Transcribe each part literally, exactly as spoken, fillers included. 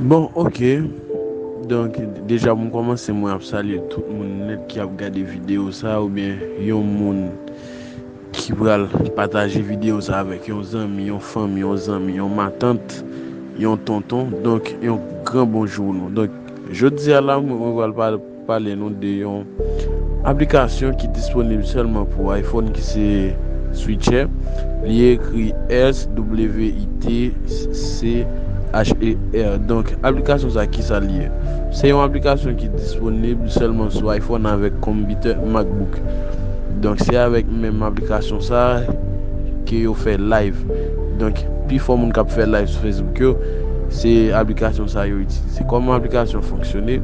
Bon, ok. Donk, deja pou m kòmanse, mwen ap salye tout moun nèt ki ap gade videyo sa, oubyen yon moun ki pral pataje videyo sa avèk yon zanmi, yon fanmi, yon zanmi, yon matant, yon tonton. Donk, yon gran bonjou nou. Donk, jodi a la, mwen, mwen pral pa-, pale nou de yon aplikasyon ki disponib sèlman pou iPhone, ki se Switcher. Li ekri S W I T C H E R. Donk, aplikasyon sa, ki sa li ye? Se yon aplikasyon ki disponib sèlman sou iPhone avèk konpitè MacBook. Donk, se avèk menm aplikasyon sa ke yo fè live. Donk, pifò moun k ap fè live sou Facebook yo, se aplikasyon sa yo itilize. Kòman aplikasyon fonksyone?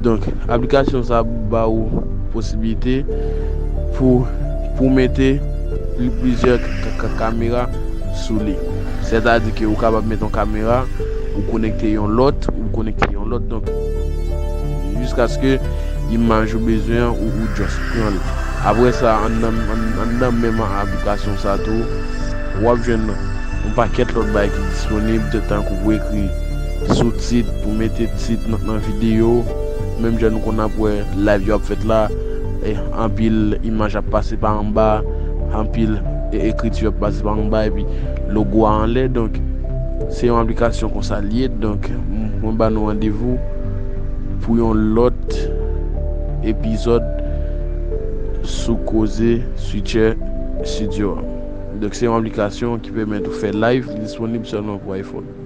Donk, aplikasyon sa ba ou posiblite pou, pou mete pli-, plizyè ka-, ka-, kamera sou li. Sètadi ke ou kapab mete yon kamera, ou konekte yon lòt, ou konekte yon lòt. Donk, jiskaske imaj ou bezwen an, ou, ou just pran l. Apre sa, anndan, ann-, anndan menm aplikasyon sa tou, w ap jwenn yon pakèt lòt bagay ki disponib, tankou pou ekri soutit, pou mete tit nan, nan videyo. Menm jan nou konn ap wè live yo ap fèt la, e, anpil imaj ap pase pa anba, anpil, e, ekriti ap pase pa anba, epi logo a anlè. Donk, se yon aplikasyon konsa l ye. Donk, m-, mwen ba nou randevou pou yon lòt epizòd sou koze Switcher Studio a. Donk, se yon aplikasyon ki pèmèt ou fè live, li disponib sèlman pou iPhone.